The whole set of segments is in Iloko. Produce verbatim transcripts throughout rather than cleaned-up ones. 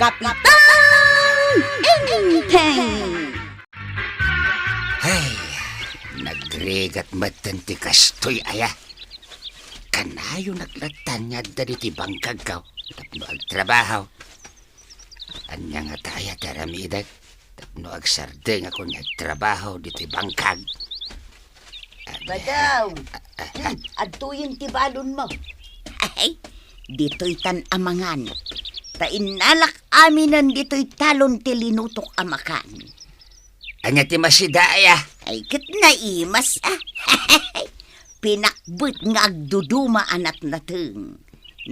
Kapitan Enteng! Ay, nagrigat met ti kastoy aya. Kanayon latta nga adda ditoy bangkagko tapno agtrabaho. Ania ngata aya ti aramidek tapno agsardengakon nga agtrabaho ditoy bangkag? Ania? Badong! Ah, ah, ah. Hmm, adtoyen ti balonmo. Ay, ditoytan a mangan. Ta innalak aminen ditoy talon ti linutok a makan. Ania ti masida aya? Ay, ket naimas, ah. Pinakbet nga agduduma a natnateng.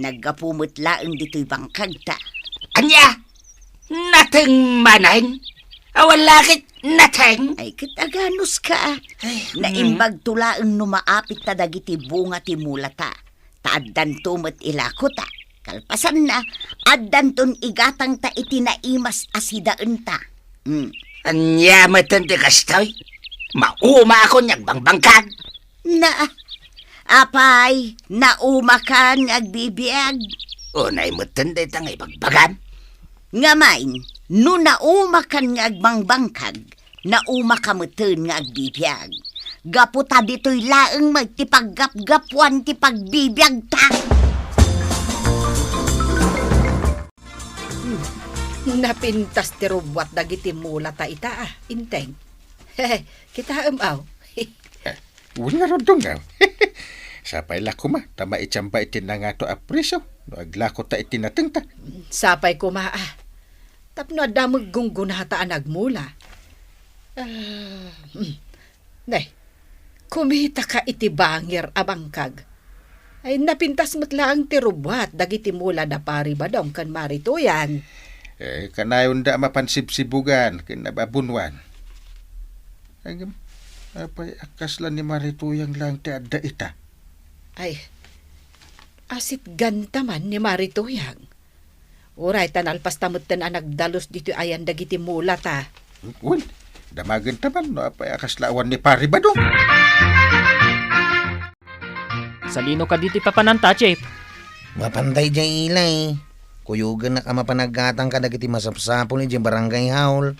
Naggapu met laeng ditoy bangkagta. Ania? Nateng manen? Awan la ket nateng? Ay, ket aganuska, ah. Ay, mm. Naimbagto laeng no maapit ta dagiti bunga ti mulata. Ta addanto met ilakota. Kalpasanna, addanton igatangta iti naimas a sidaenta. Hmm. Ania metten ti kastoy? Maumakon nga agbangbangkag? Na, apay, naumakan nga agbibiag? Unay metten dayta nga ibagbagam? Ngem, no naumakan nga agbangbangkag, naumaka metten nga agbibiag. Gapu ta ditoy laeng met ti paggapgapuan ti pagbibiagta. Hmm. Napintas ti rubbuat dagiti mulata ita, ah, Enteng. Kitaem, aw. Eh, wen ngarud, Dunggaw. Sapay la koma ta maitiamba iti nangato a presio no aglakota iti natengta. Sapay koma, ah. Tapno adda met gunggunata a nagmula. Ah, hmm. Nay, kumitaka iti bangir a bangkag. Ay, napintas met laeng ti rubbuat dagiti mula da Pari Badong ken Mari Tuyang. Eh, kanayonda a mapan sibsibugan ken ababunwan. Ay, ngem, apay a kasla ni Mari Tuyang laeng ti adda ita? Ay, asitganta man ni Mari Tuyang. Uray ta nalpasta metten a nagdalus ditoy ayan dagiti mulata. Wen, damagenta man no apay a kasla awan ni Pari Badong. Salino kadi ti papananta, Chief? Mapanta idiay ili. Kuyogennak a mapan aggatang kadagiti masapsapul idiay barangay hall.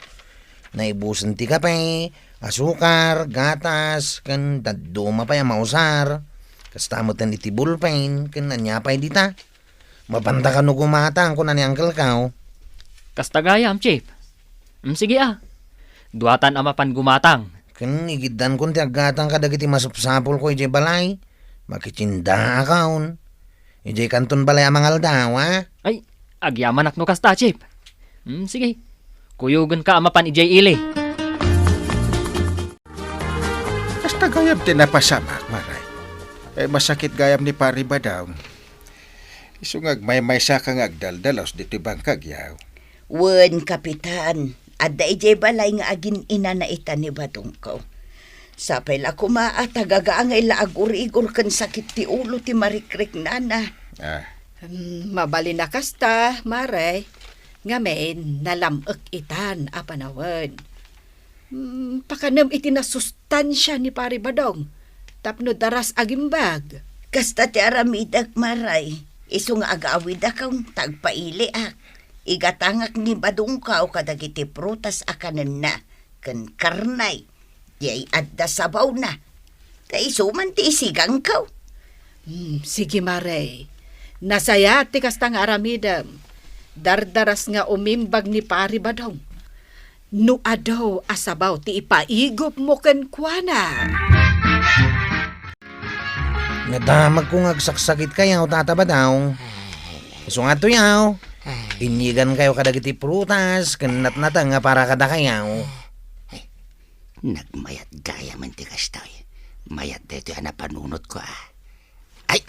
Naibusen ti kape, asukar, gatas, ken dadduma pay a mausar. Kasta metten iti bulpen, ken ania pay dita. Mapanta kano gumatang, kuna ni Uncle Kao. Kasta gayam, Chief. Mm, sige, ah. Duatan a mapan gumatang. Ken igiddankon ti aggatang kadagiti masapsapulko idiay balay. Makitiendaakon. Idiay kanton balay a mangaldaw, ah. Ay, agyamanak no kasta, Chief. Mm, sige. Kuyogenka a mapan idiay ili. Kasta gayam ti napasamak, Maray. Eh, masakit gayam ni Pari Badong. Isu nga agmaymaysaka nga agdaldalaus ditoy bangkag, yaw. Wen, Kapitan, adda idiay balay nga agin-inana ita ni Badongko. Sapay la koma a tagagangay la agurigor ken sakit ti ulo ti marikriknana. Ah. Hmm, mabalin a kasta, Maray. Ngamin, nalam-ek itan a panawen. Hmm, pakanem iti nasustansia ni Pari Badong tapno daras agimbag. Kasta ti aramidek, Maray, isu nga agawidakon ta agpailiak. Igatangak ni Badongko kadagiti prutas a kanenna ken karne. Diay adda sabawna. Ta isu man ti isigangko. Hmm, sige, Maray. Nasayaat ti kasta nga aramidem. Dardaras nga umimbag ni Pari Badong. No adu a sabaw ti ipaigupmo kenkuana. Nadamagko nga agsaksakitkayo, Tata Badong. Isu nga adtoy, yaw. Inyigankayo kadagiti prutas ken natnateng nga para kadakayo. Nagmayat gayam ti kastoy. Mayat daytoy a napanunotko, ah. Ay!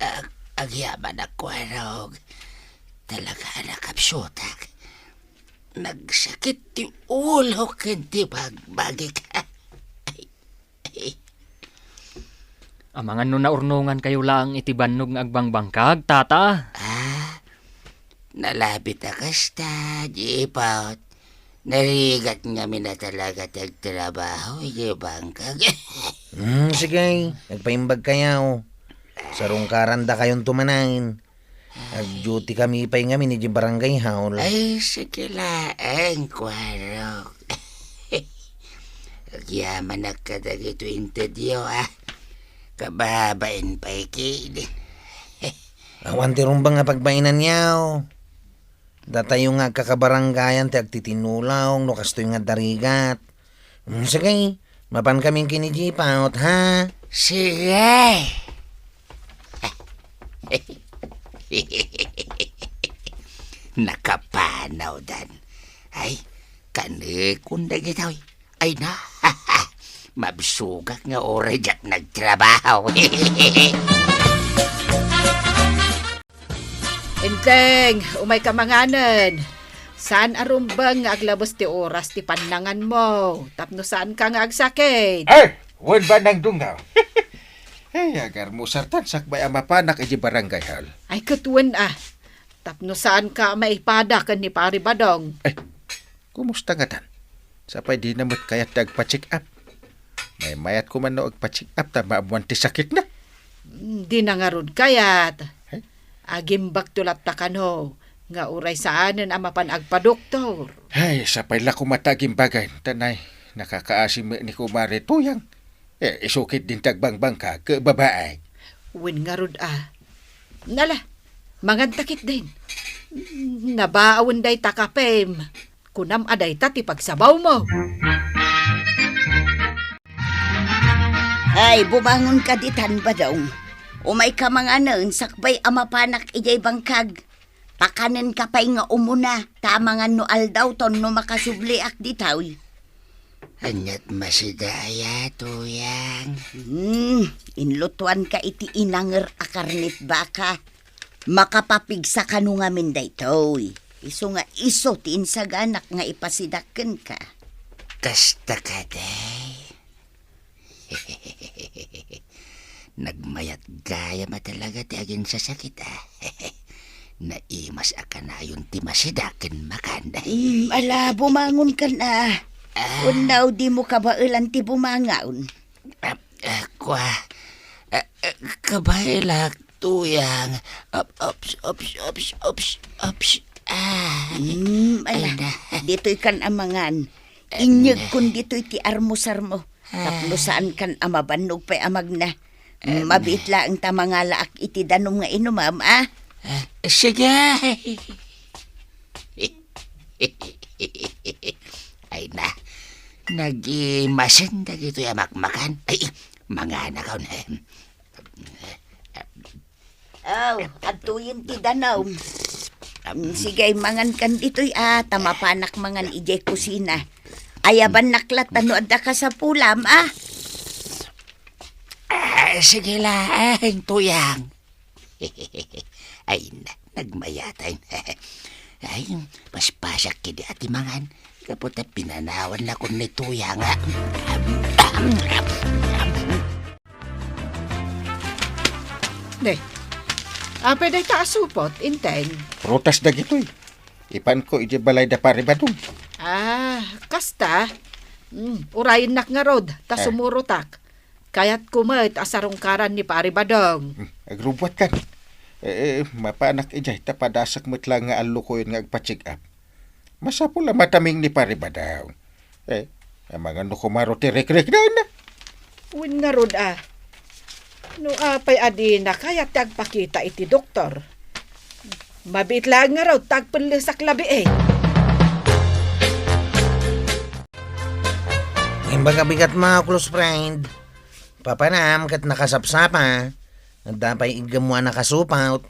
Ag-, agyamanak, Kuarog. Talaga a nakapsutak. Nagsakit ti ulo ken ti bagbagik. Ay, amangan no naurnongankayo laeng iti bannog nga agbangbangkag, Tata? Ah, nalabit a kasta, Jipot. Narigat ngamin a talaga ti agtrabaho iti bangkag. Hmm, sige, agpaimbagkayo. Sarungkarandakayonto manen. Agduty kami pay ngamin idiay barangay hall. Ay, sige laeng, kuarok. Agyamanak kadagitoy intedyo, ah. Kababain pay ketdin. Awan ti rumbeng a pagbainanyo. Datayo nga agkakabarangayan ti agtitinulong no kastoy nga darigat. Mm, sige, mapan kami ken ni Jipaut, ha? Sige. Nakapanawdan. Ay, kanekon dagitoy. Ay na, mabsugak nga uray diak nagtrabaho. Enteng, umayka manganen. Saan a rumbeng nga aglabes ti oras ti pannanganmo tapno saanka nga agsakit. Ay, wen ba nang dungaw? Ay, agarmusartan sakbay a mapanak iti barangay hall. Ay, ket wen a. Tapno saanka a maipada ken ni Pari Badong. Ay, kumusta ngatan? Sapay dina met kayat ti agpa-check up. Maymayat koma no agpa-check up ta maammoan ti sakitna. Dina ngarud kayat. Ay? Agimbagto latta kano nga uray saanen a mapan agpadoktor. Ay, sapay la koma ta agimbagay. Tanay, nakakaasi met ni Kumare Tuyang. Eh, isu ketdin ti agbangbangkag, ket babaek. Wen ngarud a. Nala, manganta ketdin. Nabaawen dayta kapem. Kunam a dayta ti pagsabawmo. Ay, bumangonka ditan, Badong. Umayka manganen sakbay a mapanak idiay bangkag. Pakanenka pay nga umuna, ta amangan no aldawton no makasubliak ditoy. Ania't masida aya, Tuyang? Hmm, inlutuanka iti inanger a karnet baka. Makapapigsa kano ngamin daytoy. Isu nga isu ti insaganak nga ipasidak kenka. Kasta kadi? Nagmayat gayam a talaga ti aginsasakit, a. Naimas a kanayon ti masida ken makan. Mm, ala, bumangonkan a. Ah. Unnaw, dimo kabaelan ti bumangon. Ah, ah, kua. Ah, ah, kabaelak, Tuyang. Up, ups, ups, ups, ups, ups. Ah. Mm, ala, ay na. Ditoy kan amangan. Inyegkon ditoy ti armusarmo. Tapno saankan a mabannog pay a magna. Em. Mabiit laeng ta mangalaak iti danum nga inumam, a? Ah, sige. Ay na, nagimasen dagitoy a makmakan. Ay, manganakon. Aw, adtoyen ti danum. Mm, sige, mangankan ditoy, a, ta mapanak mangan idiay kusina. Ayabannak latta no adda kasapulam, a. Ah, sige laeng, Tuyang. Ay, na, nagmayatan. Ay, paspasak kidi a ti mangan. Gapu ta pinanawannakon ni Tuyang, a. Ne, apay dayta a supot, Enteng? Prutas dagitoy. Ipanko idiay balay da Pari Badong. Ah, kasta? Mm, urayennak ngarud, ta sumurotak. Kayatko met a sarungkaran ni Pari Badong. Hmm, agrubbuatkan. Eh, eh, mapanak idiay, ta padasek met laeng nga allukoyen nga agpa-check up. Masapul a mataming ni Pari Badong. Eh, amangan no kumaro ti rekrek na. Wen ngarud a. No apay a dina kayat ti agpakita iti doktor. Mabiit laeng ngarud ta agpellesak labi, eh. Imbag a bigat, mga close friend. Papanam ket nakasapsapa. Adda pay iggemmo a nakasupot.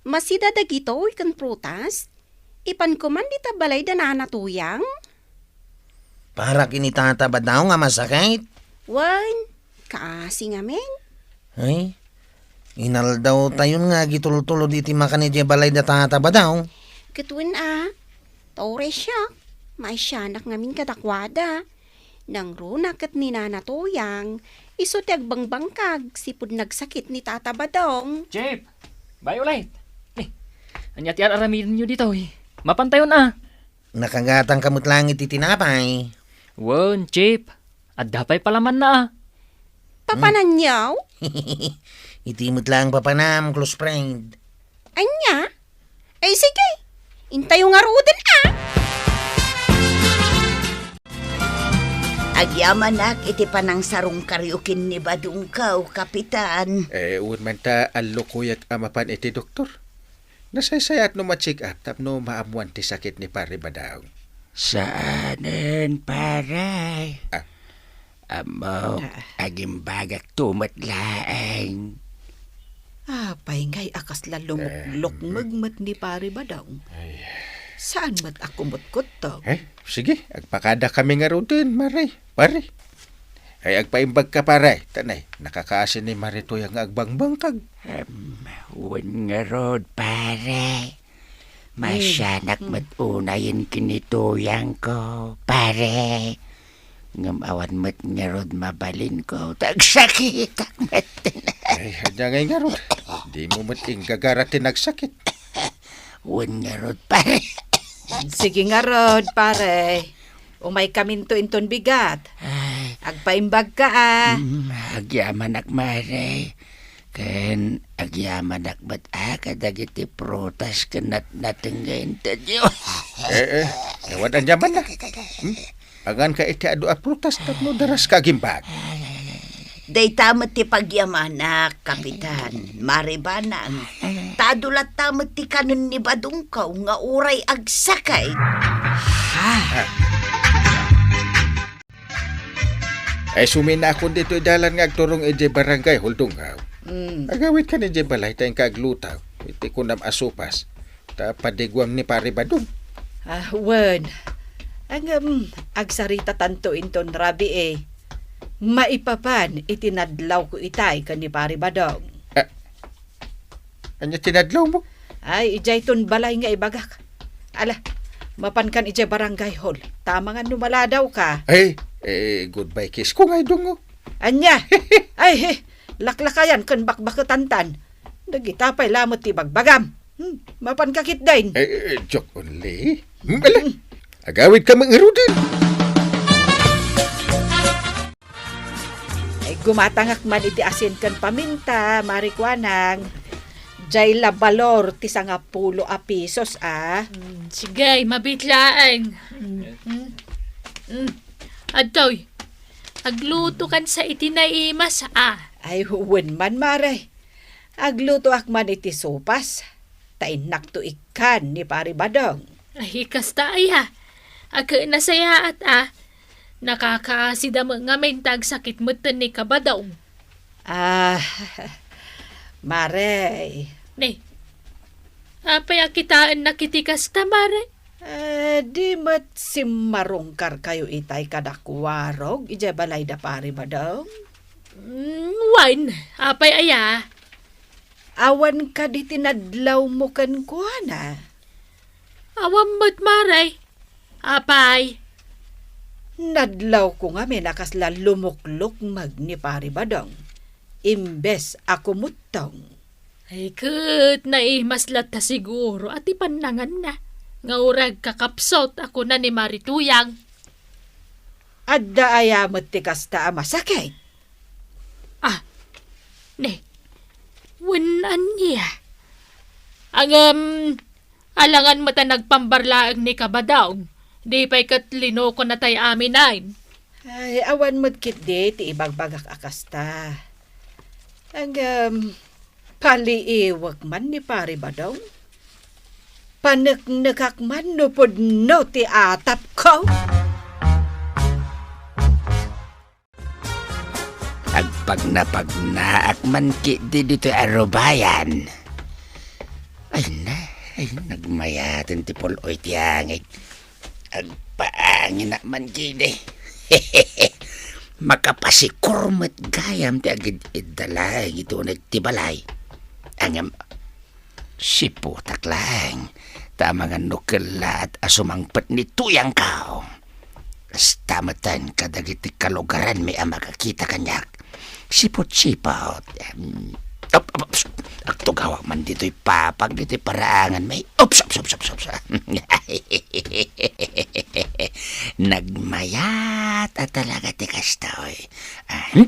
Masida dagitoy ken prutas? Ipanko man dita balay da Nana Tuyang? Para ken ni Tata Badong a masakit? Wen, kaasi ngamin. Ay, inaldawtayon nga agitultulod iti makan idiay balay da Tata Badong. Ket wen a, ta uray siak, maisianak ngamin kadakuada. Nangruna ket ni Nana Tuyang, isu ti agbangbangkag, sipud nagsakit ni Tata Badong. Chief! Bay ulit! Eh, ania ti ar-aramidenyo ditoy? Mapantayon a! Nakagatangka met laeng iti tinapay. Wen, Chief. Adda pay palamanna a. Papananyo? Iti met laeng papanam, close friend. Ania? Ay, sige. Intayo ngaruden, a. Agyamanak iti panangsarungkaryo ken ni Badongko, Kapitan. Eh, wen man ta allukoyak a mapan iti doktor. Nasaysayat no ma-check up tapno maammuan ti sakit ni Pare Badong. Saanen, pare. Ah. Ammok, ah, agimbagakto met laeng. Apay ngay a kasla lumuklukmeg met ni Pare Badong? Ay. Saan met a kumutkuttog? Eh, sige, agpakadakami ngaruden, Mare. Pare. Ay, agpaimbagka, pare. Tanay, nakakaasi ni Mare Tuyang nga agbangbangkag. Em, wen ngarud, pare. Masianak met unayen ken ni Tuyangko, pare. Ngem awan met ngarud mabalinko, ta agsakitak met. Ay, ania ngay ngarud? Dimo met inggagara ti nagsakit. Wen ngarud, pare. Sige ngarud, pare. Umaykaminto inton bigat. Ay. Agpaimbagka, a. Mm, agyamanak, mare. Ken agyamanak met a kadagiti prutas ken natnateng nga intedyo. Eh, eh, awan aniamanna. Hmm? Aganka iti adu a prutas tapno daraska agimbag. Dayta met ti pagyamanak, Kapitan, Mare Banang. Ta adu latta met ti kanen ni Badongko nga uray agsakit. Ay, suminakon ditoy dalan nga agturong idiay barangay hall, Donggaw. Mm. Agawidkan idiay balay ta inka agluto iti kunam a sopas. Ta padiguam ni Pare Badong. Ah, wen. Ngem, agsaritatanto inton rabii. Maipapan iti nadlawko itay ken ni Pare Badong. Ah, Ania ti nadlawmo? Ay, idiayton balay nga ibagak. Ala, mapankan idiay barangay hall. Ta amangan no maladawka. Ay, eh, goodbye kiss ko ngay, Dong, o. Ania? Ay, eh, laklakayan ken bakbaketantan. Dagita pay lamet ti bagbagam. Hmm, mapanka ketdin. Eh, eh, joke only. Hmm, ala. Agawidka met ngaruden. Ay, gumatangak man iti asin ken paminta, Mare Kuanang. Diay la balor ti sangapulo a pisos, a. Mm, sige, mabiit laeng. Mm. Mm. Mm. Adtoy, aglutokansa iti naimas, a. Ay, wen man, Mare. Aglutoak man iti sopas. Ta innakto ikkan ni Pare Badong. Ay, kasta aya. Agka nasayaat, a. Nakakaasida met ngamin ta agsakit metten ni Kabadong. Ah, Mare. Ne, apay a kitaennak iti kasta, Mare? Eh, di met simmarungkarkayo itay kadakuarog idiay balay da Pare Badong? Mm, wen, apay aya? Awan kadi ti nadlawmo kenkuana? Awan met, Mare. Apay? Nadlawko ngamin a kasla lumuklukmeg ni Pare Badong, imbes a kumuttong. Ay, ket naimas latta siguro a ti pannanganna nga uray agkakapsut a kuna ni Mare Tuyang. Adda aya met ti kasta a masakit? Ah, ne, wen ania? Ngem, alangan met a nagpambarlaeng ni Kabadong, di pay ket linukona tay aminen. Ay, awan met ketdi ti ibagbagak a kasta. Ngem, paliiwek man ni Pare Badong. Paneknekak man no pudno ti atapko. Agpagnapagnaak man ketdi ditoy a rubayan. Ay na, ay, nagmayaten ti pul-oy ti angin. Agpaanginak man ketdi. Makapasikur met gayam ti agid-idda laeng iti uneg ti balay. Ngem, siputak laeng, ta amangan no kellaat a sumangpet ni Tuyangko. Kasta metten kadagiti kalugaranmi a makakita kaniak. Siput-siput. Em, op, op, op, agtugawak man ditoy papag, ditoy paraanganmi. Ups, ups, ups, ups, ups. Nagmayat a talaga ti kastoy. Ah, hmm?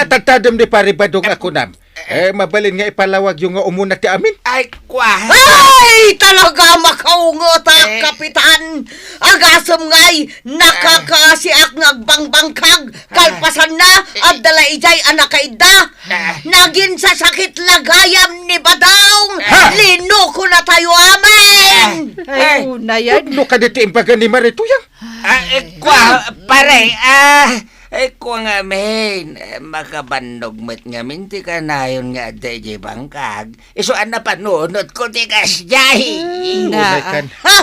Ania tadtadem ni Pare Badong a kunam? Eh, mabalin nga ipalawagyo nga umuna ti amin. Ay, kwa. Ay, talaga makaungot a, Eh. Kapitan! Agasem ngay, nakakasiak nga agbangbangkag, kalpasanna, Eh. adda la idiay a nakaidda. Ah. Naginsasakit la gayam ni Badong. Ha? Linuko na tayo amin. Ay, Ay. Una yan. No, kaditi imbaga ni Mare Tuyang. Ah, eh, kwa, pare, ah, eh, kwa nga, men, eh, makabannog met ngamin ti kanayon nga adda idiay bangkag. Isu a napanunot ko ti kasdiay. Hmm, Na, unay kan. Ha?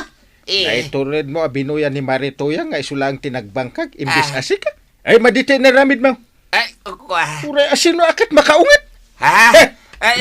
Eh. Naitured mo a binuya ni Mare Tuyang nga isu laeng ti nagbangkag, imbis Ah. a sika. Ay, maditi naramid mo. Ay, kwa. Uray, asino a ket makaunget? Ha? Eh. Ay,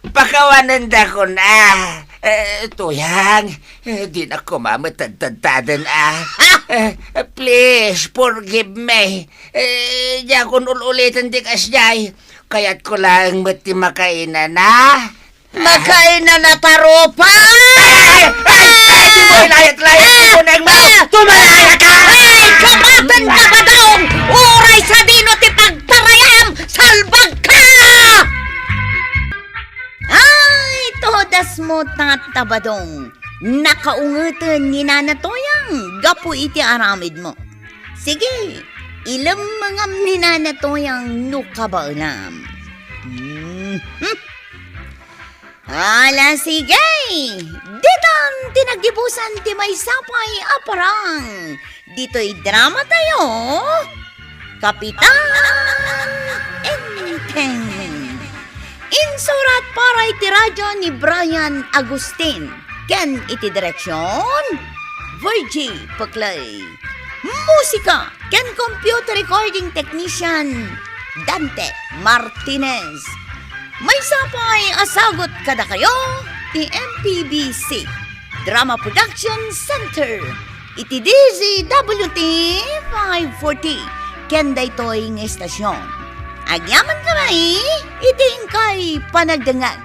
pakawanendakon, ah. Eh, Tuyang, eh, dinak koma met tadtadtaden, a. Eh, please, forgive me. Eh, diakon ul-uliten ti kasdiay. Kayatko laeng met ti makainana. Makainana ta rupa! Ay! Ay! Ay! Di mo ilayat-layat! Di mo na yung mouth! Tumalaya ka! Ay! Kabatan ka ba daw? Uray sadino ti pagtarayam! Salbag ka! Ay, todas mo, Tata Badong. Nakaungeten ni Nana Toyang gapu iti aramidmo. Sige, ilemmengam ni Nana Toyang no kabaelam. Mhm. Ala, sige! Ditan ti naggibusan ti maysa pay a parang. Ditoy drama tayo, Kapitan Enteng. Insurat para iti radio ni Brian Agustin ken iti direksyon, Virgie Peclay. Musika ken computer recording technician, Dante Martinez. Maysa pay a sagut kadakayo ti M P B C Drama Production Center iti D Z W T five forty ken daytoy nga istasyon. Agyaman kami iti inkay panagdengngeg.